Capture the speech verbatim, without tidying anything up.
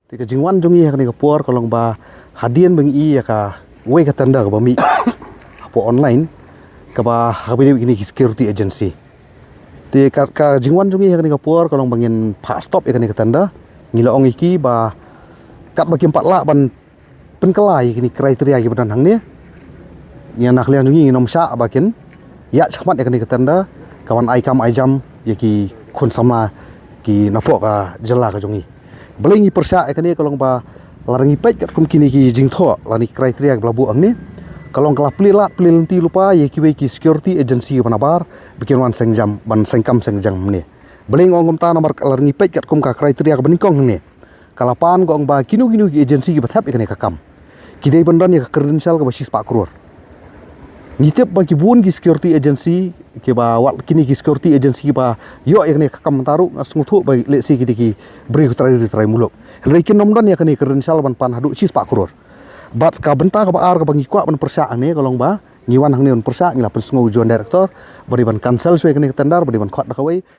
Te ka jingwan jong ngi ha kane ka por ka long ba hadien ba ngi ïoh ïa kawei ka tender kaba mih hapoh online, kaba ha kaba ïadei bad kine ki security agency. Te ka, ka jingwan jong ngi ha kane ka por ka long ba ngin phah stop ïa kane ka tender. Ngi la ong ïa ki ba katba kim pat lah ban pynkylla ïa kine ki criteria kiba don hangne, ngi na ka liang jong ngi ngin ym shah ba kin ïaid shakhmat ïa kane ka tender kaban ai kam ai jam ïa ki khun samla ki napoh ka jylla ka jong ngi. Balei ngi pyrshah ïa kane ka long ba lada ngi peit katkum kine ki jingthoh lane ki criteria kiba la buh hangne, ka long ka la plie lad plie lynti lypa ïa kiwei ki security agency kiba nabar ba kin wan seng jam, ban seng kam seng jam hangne. Balei nga ong kumta? Namar lada ngi peit katkum ka criteria kaba nyngkong hangne, ka la pan ka ong ba kino kino ki agency kiba thep ïa kane ka kam ki dei ban don ïa ka credential kaba shispah klur. Ngi tip ba ki bun ki security agency kiba, wat kine ki security agency kiba ïoh ïa kane ka kam mynta ruh, nga sngewthuh ba lehse ki dei ki briew ki trai ri trai muluk. Hynrei kin ym don ïa kane ka credential ban pan haduh shispah klur. Bad ka bynta kaba ar kaba ngi kwah ban pyrshah hangne ka long ba ngi wan hangne ban pyrshah, ngi la pynsngew u joint director ba dei ban cancel shuwa ïa kane ka tender, ba dei ban khot da kawei.